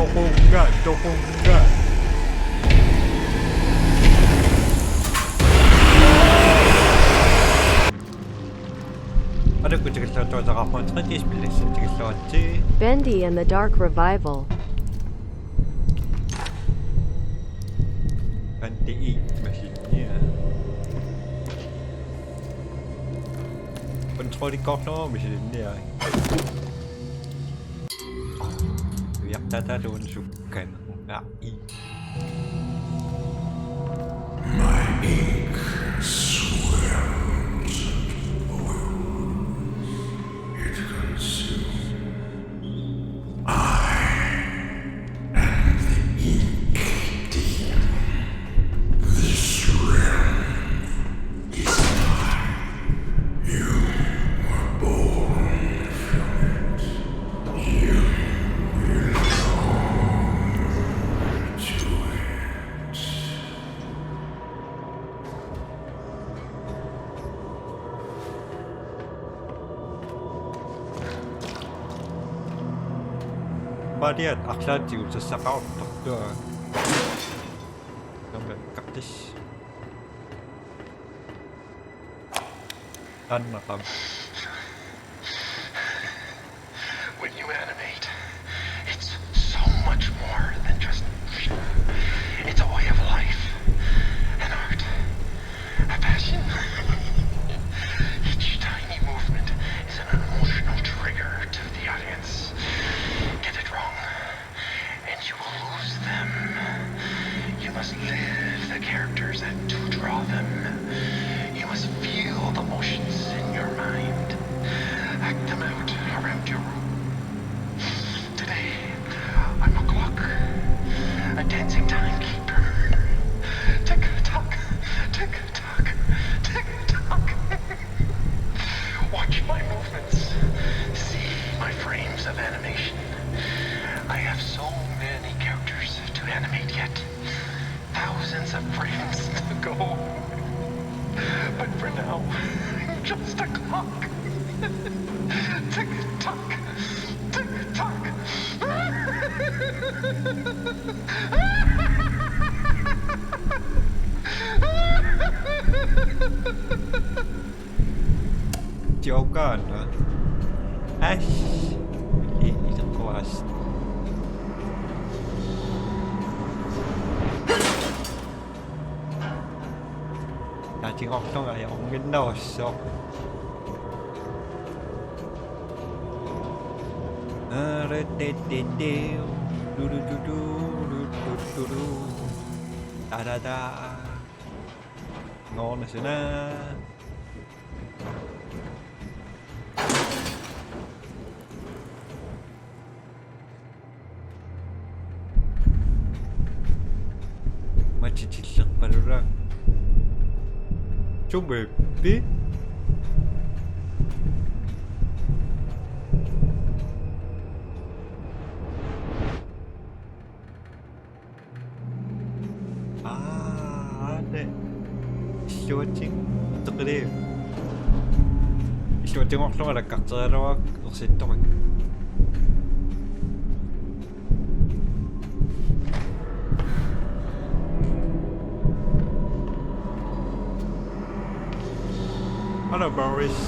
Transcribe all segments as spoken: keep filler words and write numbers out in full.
Toqunga, toqunga. Aleqqu tikilluartuutaqarpunga, tredje spillissin tikilluaritsi. Bendy and the Dark Revival. Bendy imasinnia. Kontrollikkoorlugu misilinniarit. Ujartataluunniit sukkaneq. Aa, i. My ink swells and boils. It consumes. I am the ink demon. This realm is mine. You were born from it. You belong to it. Maria, arlaatigut sassaqartortua. Kamma kartis. Annaqam. When you animate, it's so much more than just. It's a way of life, an art, a passion. Each tiny movement is an emotional trigger to the audience. Get it wrong, and you will lose them. You must live the characters and to draw them. You must feel the motions in your mind. Act them out around your room. Today, I'm a clock, a dancing timekeeper. Tick tock, tick tock, tick tock. Watch my movements. See my frames of animation. I have so many characters to animate yet. Thousands of frames to go. But for now, I'm just a clock. Tick tock, tick tock. Jokerna. Ash. Ileqquaas. Tatigorlunga ajorunginnerussoq. Aretetteu. Lulutulu, lulutulu. Ta-da-da. Ngoornisuna. Matitilleqqalula. Sumippi? Aa, aana. Illuatik. Teqili. Illuatigorlunga lakkarterialuarakku ersittoqak. Hello, Boris.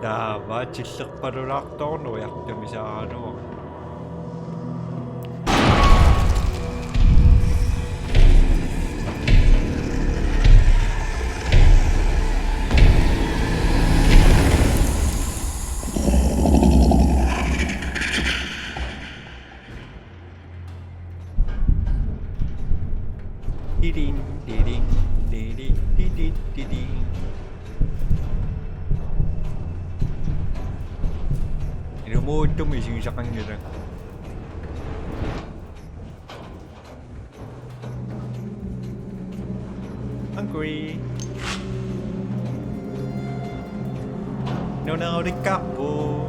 Taava tilleqqalulaartoq nuiartumisaaraluaq. Tiding, tiding, tiding, tiding, tiding. Ilumuuttumik isigisaqanngilaq. Hungry. Nunarulikkaarpoq.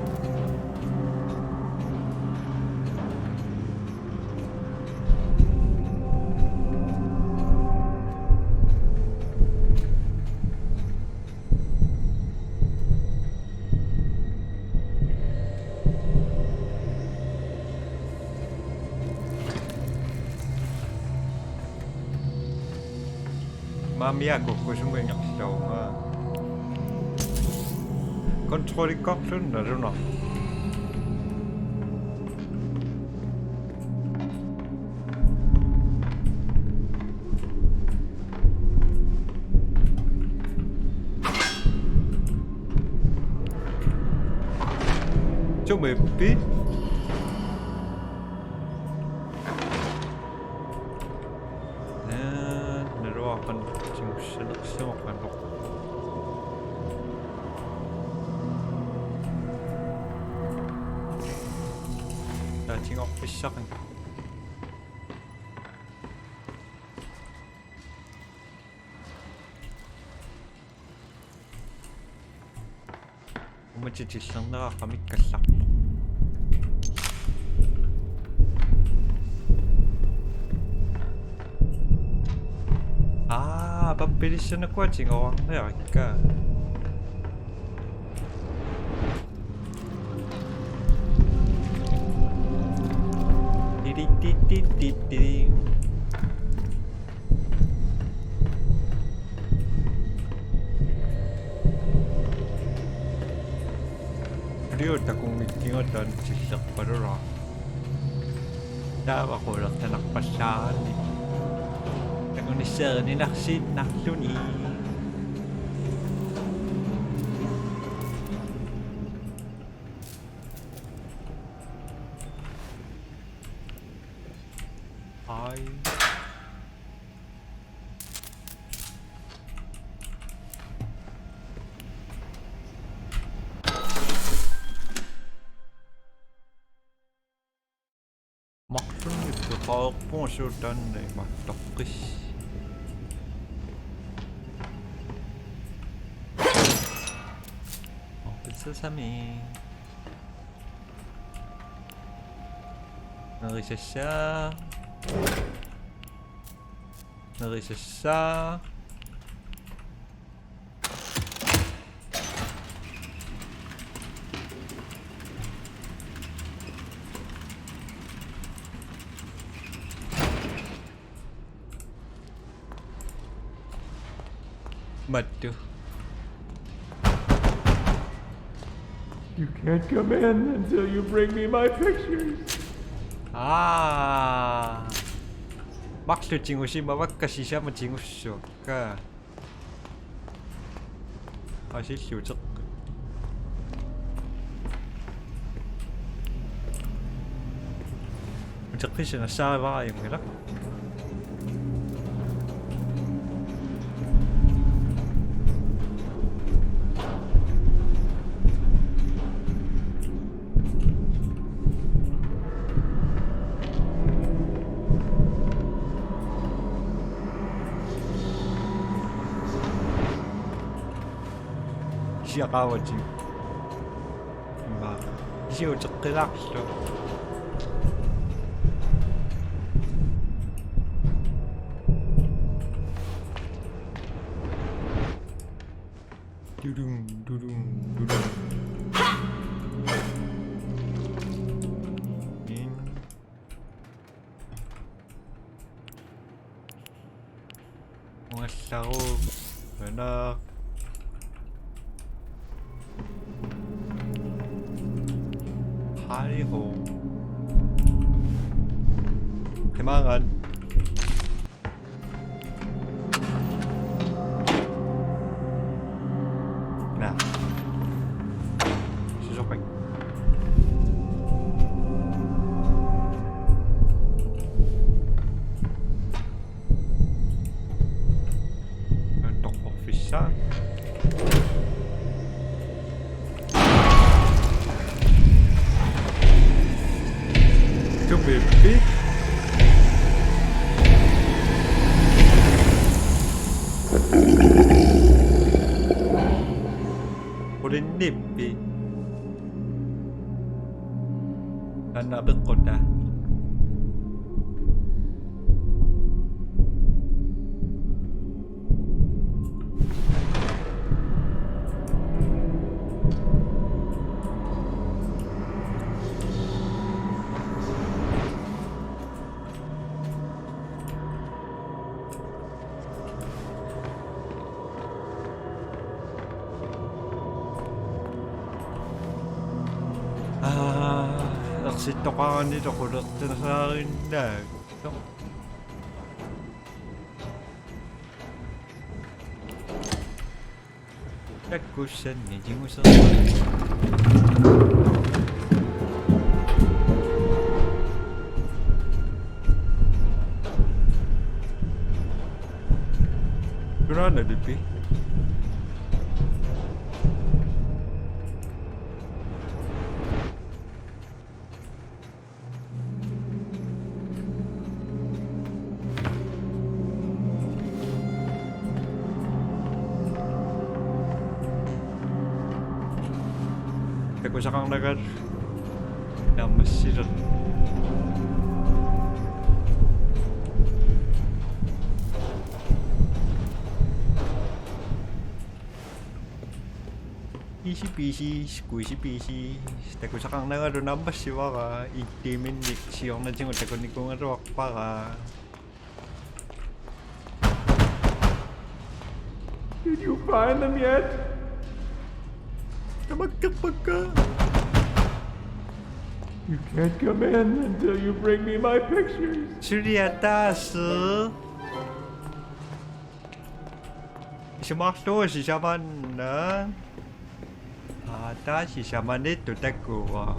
Maamiakkut sumi ingerlallunga. Kontrollikkoorlunga nalunaq. Sumippi? Naa, naluara tigussanersimaqarpoq. Taatigoqqissaqan. Uummatit illerneraqamikkallarpoq. Aa, pappilissanakua tigoorniarakka. Tiri, ti, ti, ti, ti. Liu takunngikkiga taanna tillerpalulaa. Taava qulertanarpallaarani. Takunisseerininarsiinnarluni. Ai. Marlunnik peqareerpunga suut taanna imaattoqqissi. Orpilsasami. Nerisassaa. Nerisassaa. Mattu. You can't come in until you bring me my pictures. Aa. Marluk tigusimavakka sisamat tigussuakka. Asilluteq. Uteqqissanersaarivara ajunngilaq. Siaqaavatit. Immaqa. Siuteqqilaarlu. Dudum, dudum, dudum. Ungallaruuk, una. Hej ho. Qimaannga. Naa. Sisoqak. Antoqqorfissaa. Sumippi? Qulinnippi? Taanna apeqqutaa. Sittoqarani toqulertinasaarinnaat. Takkussanni tiguserpara. Kunaana lipi. Takusaqarnanga naammassilerpoq. Easy peasy, squeezy peasy. Takusaqarnangalu naammassivara, iittiiminnik siornatigut takunikuugaluarpara. Did you find them yet? Tamakkerpakka. You can't come in until you bring me my pictures. Suli ataaseq. Isumaqarlugu sisamanna. Aa, taava sisamaniittoq takuara.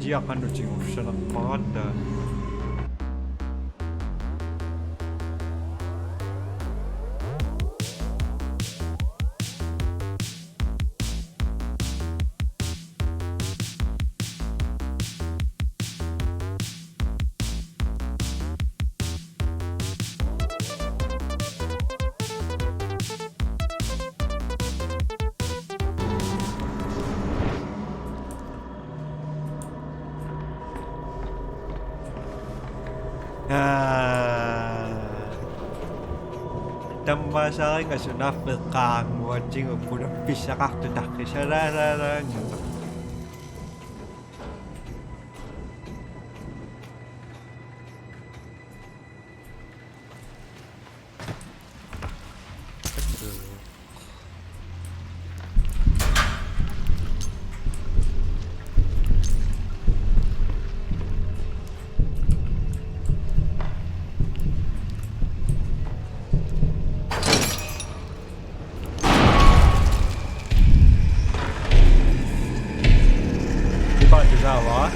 Tia qanoq tigussanerparatta. Aa. Tammaasariga sunaaffa qaanguatigu pulappisaqartu taqqisalaalaanngilaq. Ipaat tusaavara.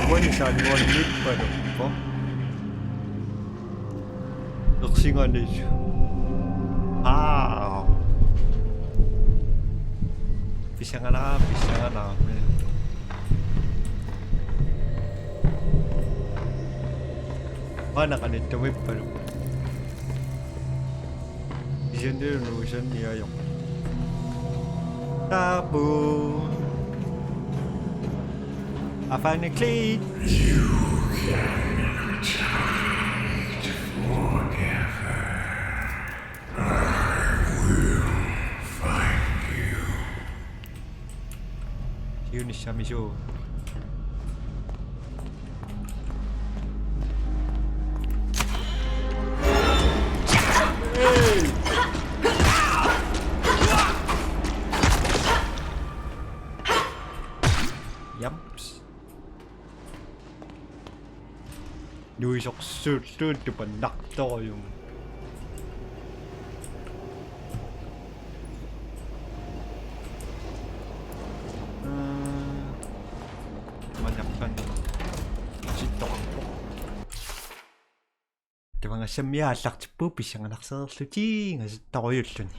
Uani saannuannippaluppoq. Ersinganilu. Aa. Pissanganaq, pissanganaq. Maanna qanittumippaluppoq. Isannilu nuisanniajoq. Tapu. I find a cleat. You cannot hide forever. I will find you. Siunissami suu. Jamps. Nuisorsuulluunniit tupannartorujummik. Aa. Manarpan. Sittoqarpoq. Tavangassammi aallartippugut pissanganarsereerlutik ingasattorujulluni.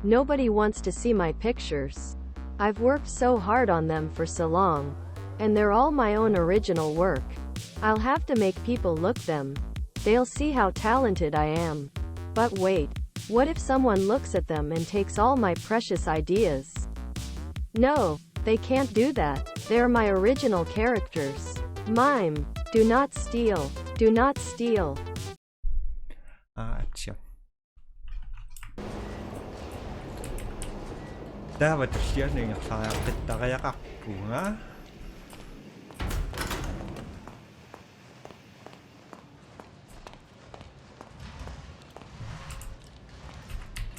Nobody wants to see my pictures. I've worked so hard on them for so long. And they're all my own original work. I'll have to make people look them. They'll see how talented I am. But wait, what if someone looks at them and takes all my precious ideas? No, they can't do that. They're my original characters. Mime, do not steal. Do not steal. Aa, atsja. Taava tulliani ingerlariaqqittariaqarpunga.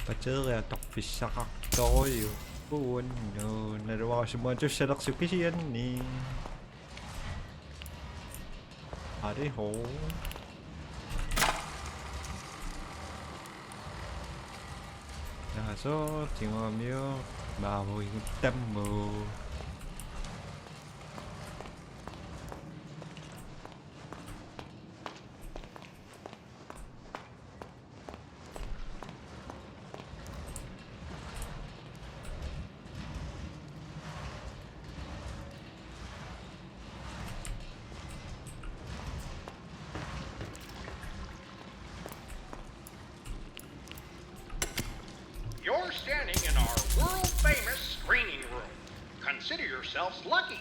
Batteriat torfissaqartorujuupput uannut, naluara sumut atussalersoq kisianni. Ari ho. Naha so, tinguamiu, maavuiguttammu. You're standing in our world-famous screening room. Consider yourselves lucky,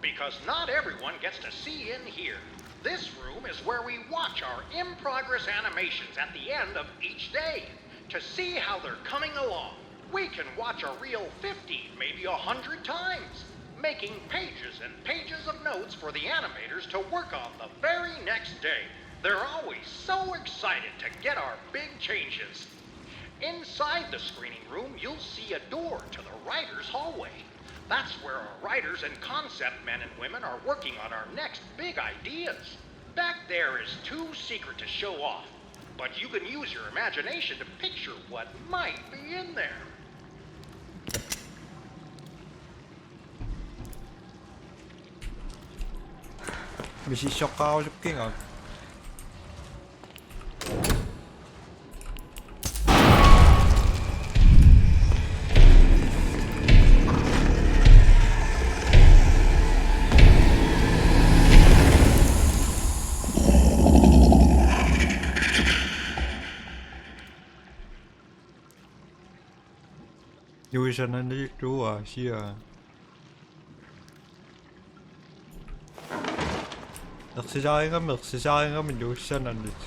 because not everyone gets to see in here. This room is where we watch our in-progress animations at the end of each day to see how they're coming along. We can watch a reel fifty, maybe a hundred times, making pages and pages of notes for the animators to work on the very next day. They're always so excited to get our big changes. Inside the screening room, you'll see a door to the writers' hallway. That's where our writers and concept men and women are working on our next big ideas. Back there is too secret to show off, but you can use your imagination to picture what might be in there. Misissoqqaarusukkiga. Nuisananillugu aasiaa. Ersisarigami, ersisarigami nuissananit.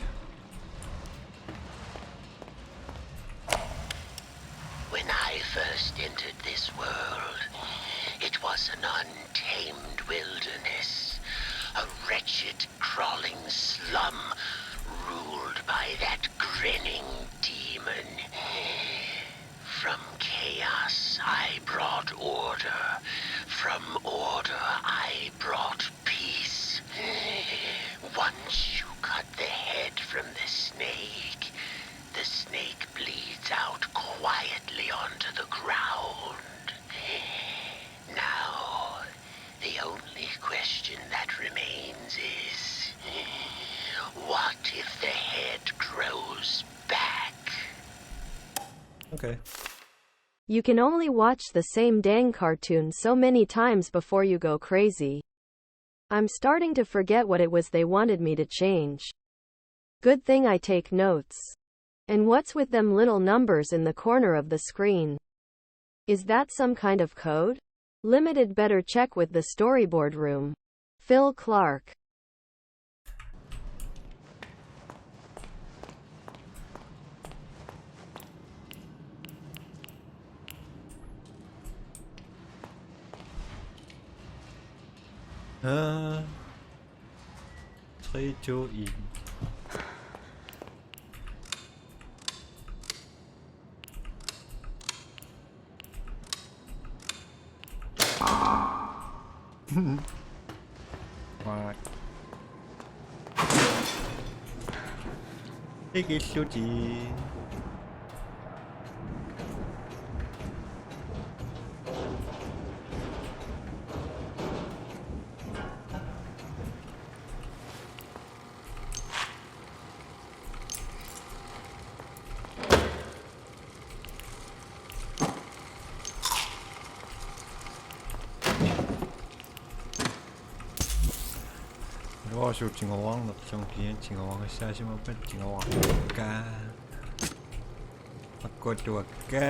When I first entered this world, it was an untamed wilderness, a wretched crawling slum ruled by that grinning demon. From chaos I brought order, from order I brought peace. Once you cut the head from the snake, the snake bleeds out quietly onto the ground. Now, the only question that remains is, what if the head grows back? Okay. You can only watch the same dang cartoon so many times before you go crazy. I'm starting to forget what it was they wanted me to change. Good thing I take notes. And what's with them little numbers in the corner of the screen? Is that some kind of code? Limited better check with the storyboard room. Phil Clark. Uh, three, two, en. Quack. Tikillutik. Naluara suut tiguarneq, suut kian tiguarissaasimappata tiguarakka. Akkuatuakka.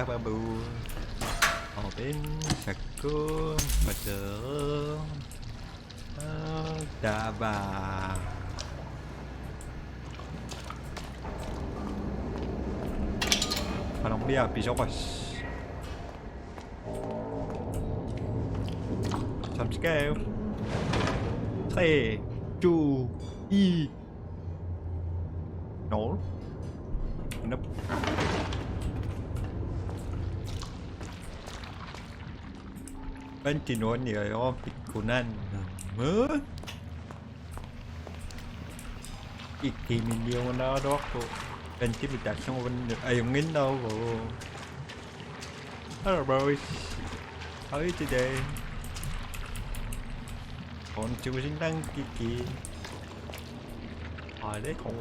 Bababu. Open, sakku, pater. Taava. Qanorpiaq pisoqas. Som skal. Tre, to, en. Nul. Nope. Vand i Norden, jeg er over pikkunan. Hvad? Ikke millioner, dog på. Vand i mit dagsung, vand. Ej, ingen dog. Hello, boys. How are you today? Ontugusinnaanngikki. Aleko.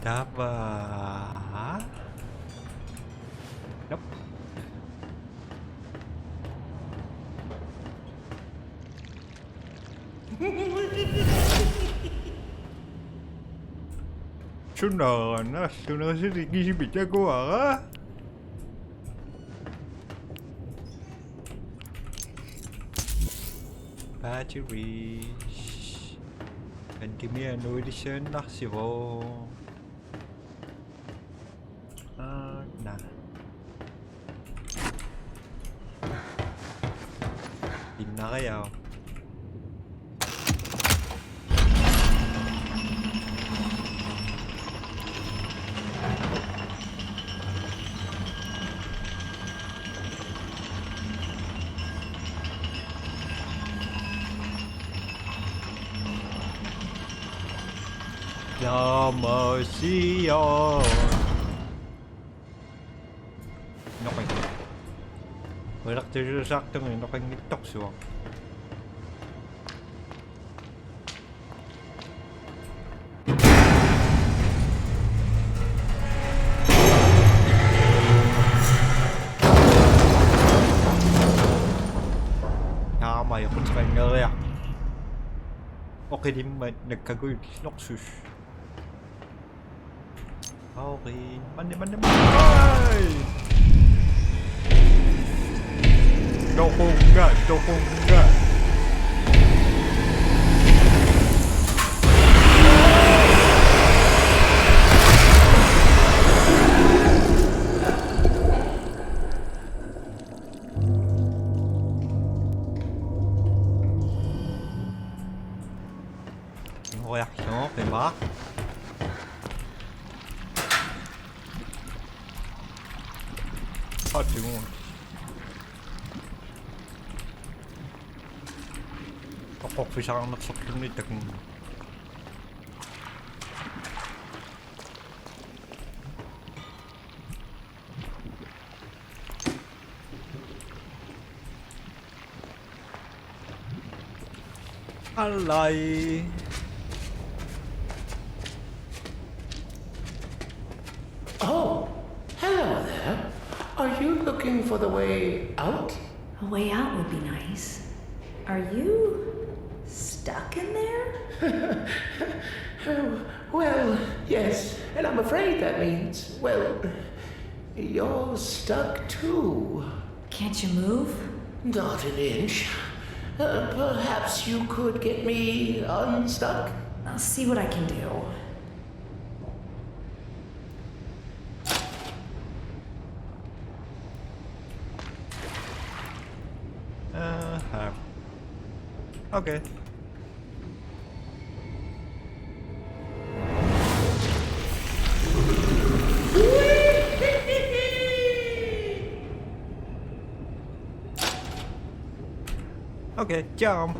Taava. Nope. Sunaana, sunaana sili kisimi takuara. Batteries. Pandemia nuilissaannarsivoq. Aana. Innariau. Tamasio. Noqi. Uilaqtisuusaartunga noqanngittorsuaq. Taama joquteqanngeriarpoq. Oqilimmat nakkakuit norsus. Auriin. Manni, manni, manni. Ai! Toqunga, toqunga. Reaction, qimaa. Atimu. Oqorfisaarnersorluni takunnga. Alai. Oh, hello there. Are you looking for the way out? A way out would be nice. Are you stuck in there? Oh, well, yes. And I'm afraid that means, well, you're stuck too. Can't you move? Not an inch. Uh, perhaps you could get me unstuck? I'll see what I can do. Uh-huh. Okay. Okay, jump.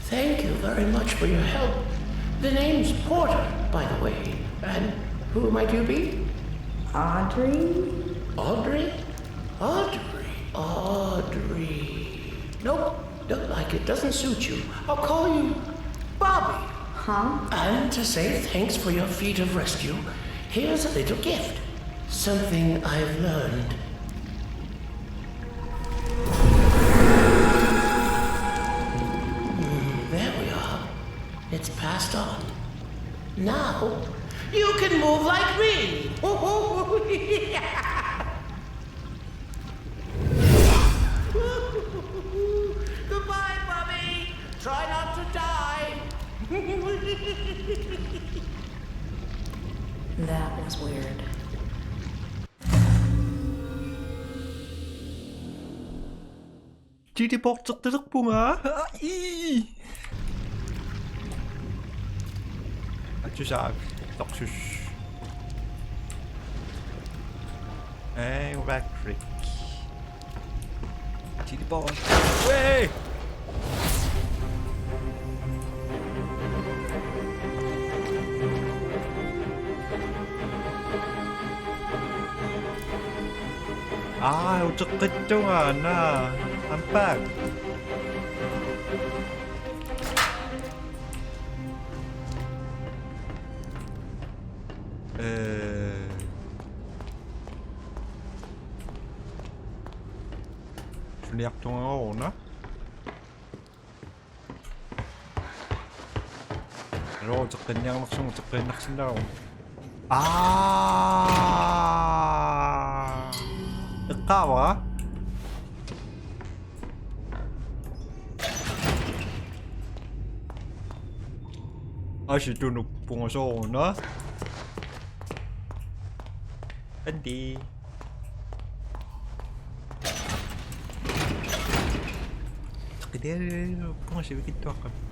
Thank you very much for your help. The name's Porter, by the way. And who might you be? Audrey? Audrey? Audrey? Audrey. Nope, don't like it. Doesn't suit you. I'll call you Bobby. Huh? And to say thanks for your feat of rescue, here's a little gift. Something I've learned. Mm, there we are. It's passed on. Now, you can move like me. Goodbye, Bobby. Try not to die. That was weird. Teleportertalerpunga. Ii. Atusaak. Toxus. Ei, Patrick. Teleport. Way! Aa, uteqqittunga, naa. I'm back. Eh. Suniartunga una. Ero, uteqqinniarnersunga, uteqqiinnarsinnaavoq. Aa! Eqqaavara? Asi tunuppunga sooruna. Andi. Qitialuuppunga sivikitsuaqqamik.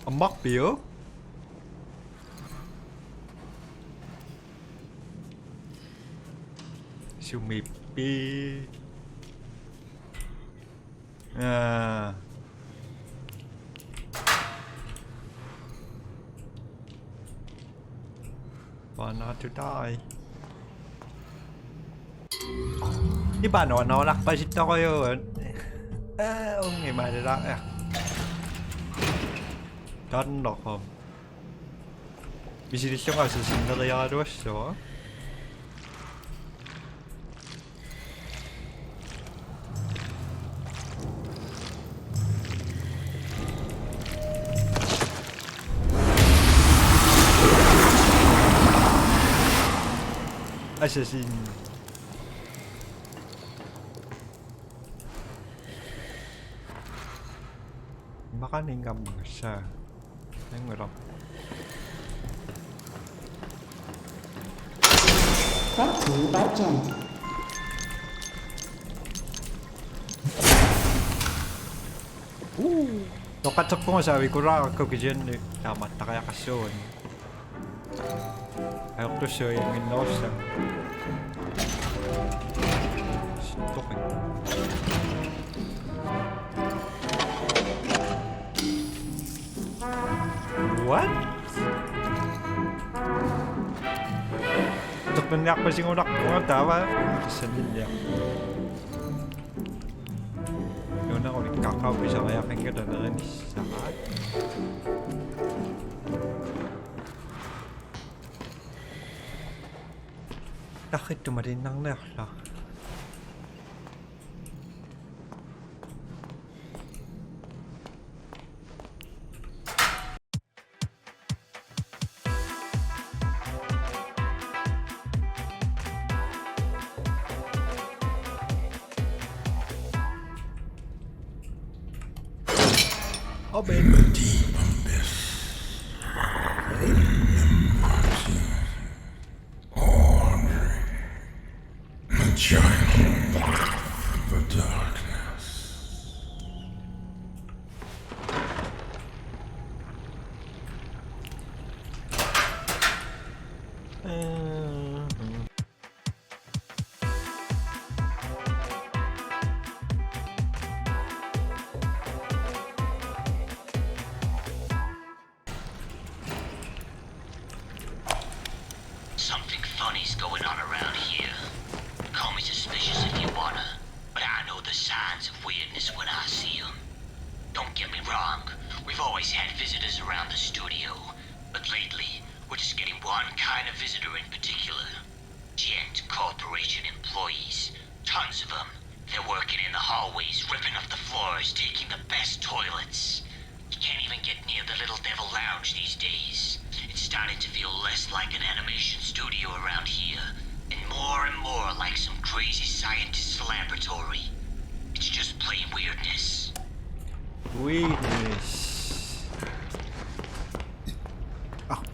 Ammarpiuk? Sumippi. Aa. Wanna to die. Ipa no no lak pasittorujuugut. Aa, ungi malila. Tannoqom. Misilillunga sinneriaraluassuaq. Assassin. Maqaningammagassaa. Nangula. Brought to you by Jen. Uu. Noqateqqumasaavi kulaarakku kisianni taamaattariaqassuunga. Ajortussuaq ianginnerussaaq. Toqi. What? Toqinniarpasingunarpunga taava. Tassanilliaq. Nuna ulikkaqqaappisariaqanngilaq nerinissaat. Tarrittuma tiinnarniarla. Open. In the deep abyss, in the mighty Audrey, the giant of the darkness. Something funny's going on around here. Call me suspicious if you wanna, but I know the signs of weirdness when I see 'em. Don't get me wrong, we've always had visitors around the studio, but lately, we're just getting one kind of visitor in particular. Gent Corporation employees. Tons of 'em. They're working in the hallways, ripping up the floors, taking the best toilets. You can't even get near the little devil lounge these days. It's starting to feel less like an animation studio around here, and more and more like some crazy scientist's laboratory. It's just plain weirdness. Weirdness.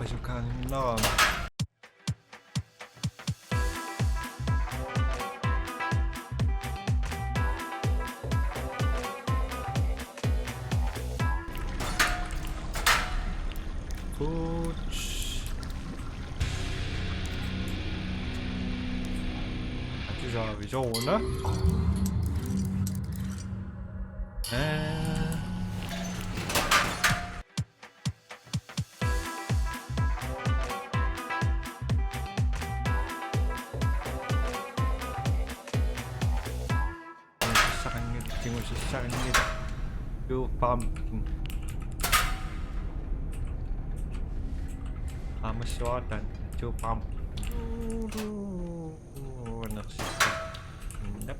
Asukaanginnarama. Gut. Atusaavik sooruna. Ee. Tingusissaqanngilaq, tingusissaqanngilaq. Two pumpkin. Aamma suaatan two pumpkin. Anersissaq. Nap.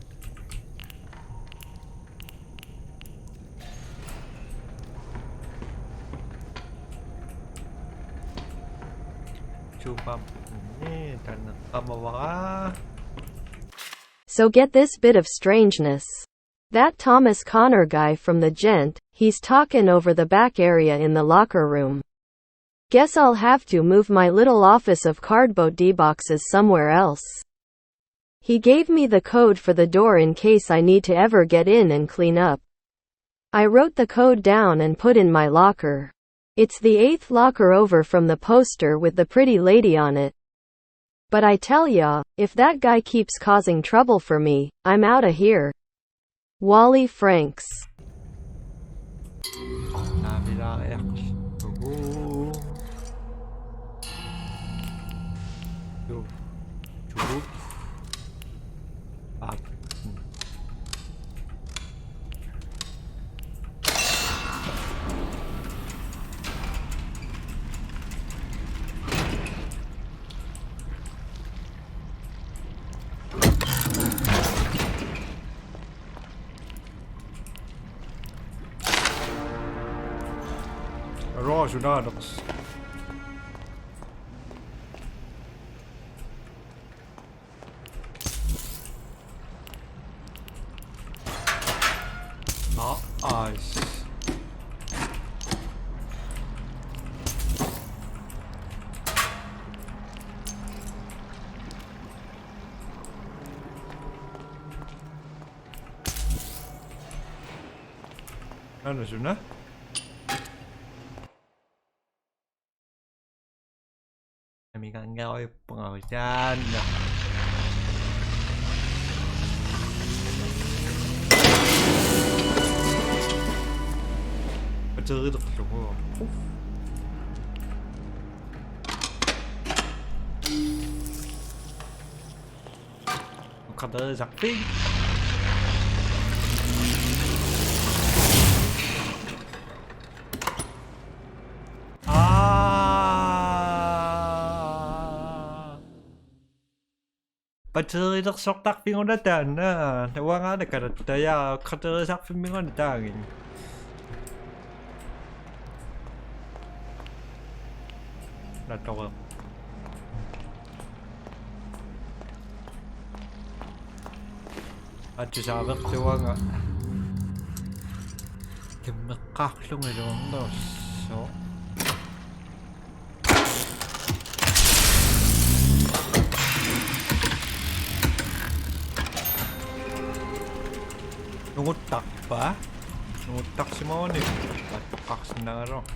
Two pumpkin. Ee, taanna qamavara. So get this bit of strangeness. That Thomas Connor guy from the Gent, he's talking over the back area in the locker room. Guess I'll have to move my little office of cardboard D boxes somewhere else. He gave me the code for the door in case I need to ever get in and clean up. I wrote the code down and put in my locker. It's the eighth locker over from the poster with the pretty lady on it. But I tell ya, if that guy keeps causing trouble for me, I'm outta here. Wally Franks. Naamilaareerlugu. Tuu. Tuu. Aap. Roger Dawes. Nice. Aana suna? Amigaangaruippunga usaanna. Aterilerlugu. Uqaterisarfik. Aa. Batterilersortarfiguna taanna. Uangaana kalattaja uqaterisarfimmiuna taagin. Nattoqeq. Atusaavertuanga. Kimmeqqaarlungaluarnersoq. Nunguttarpa? Nunguttarsimaguni. Attoqqarsinnaagaluaq.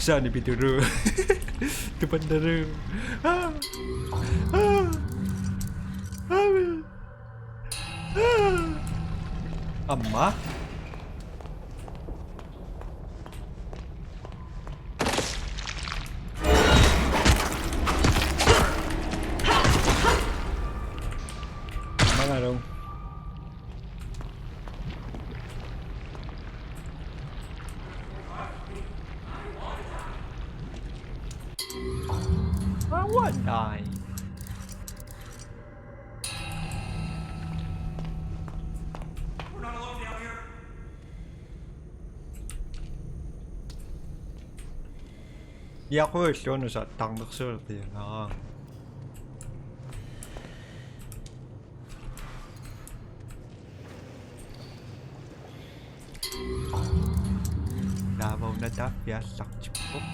Saani pitulu. Tupannalu. Ah. Ah. Ah. Ah. Amma. Mangalung. Awanai. We're not alone down here. Yakuilluunus attarnersuuleqiangaa. Taava una taaffiallartippoq.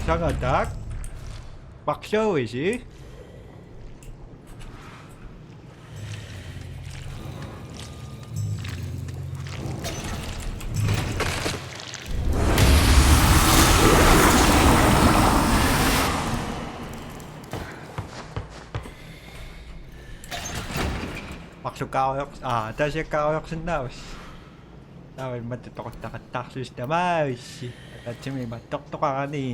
Sangataak. Marluuisi. Marlukaarujoq-, aa, taasiakkaarujorsinnaavasi. Taava imatut toquttaqattaarlusi tamaavissi. Ataatsimi imattortoqarani.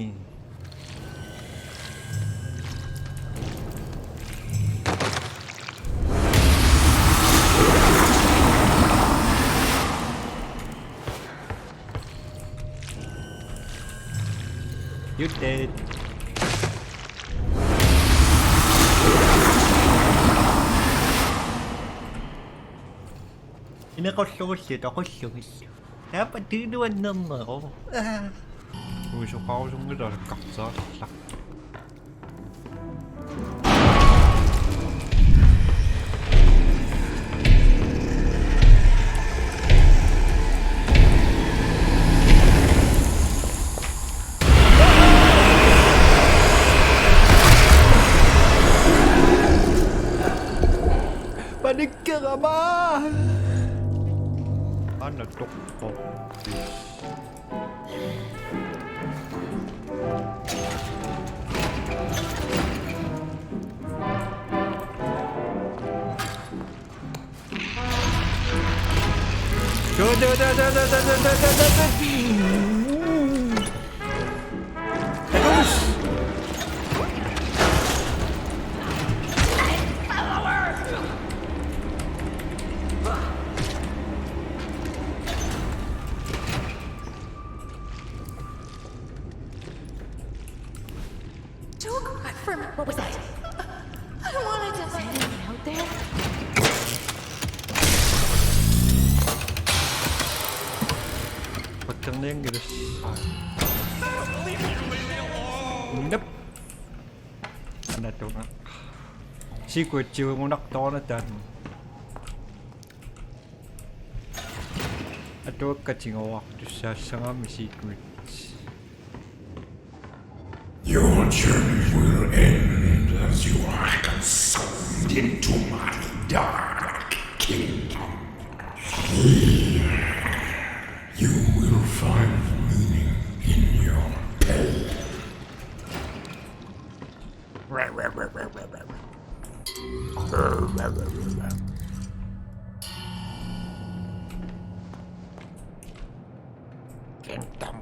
You dead. Ineqqullugullu toqullugillu. Taava tiinuannerneru. Aa. Uisoqarusunngilaq alakkarteqarlaq. Panik- Kerama! Anna tokko. What was that? I wanted to, like, anything out there? Patternianngilaq. Nope. Anatunga. Sequence-iugunartoruna taanna. Atuakkatigooqqaartussaassagami sequence. Your journey will end as you are consumed into my dark kingdom. Here, you will find meaning in your pain. Kingdom.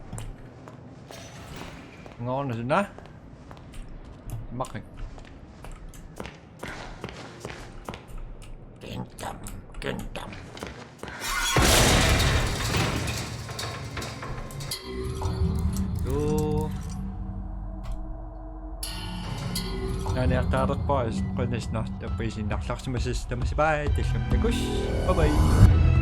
Ngon na suna. Makin. Kingdom, kingdom. Tuu. Naaniartaarpaa, qujanaq, tappavisinnartarsimasoq, tamassi, bye, tallaammut takuss'. Bye bye.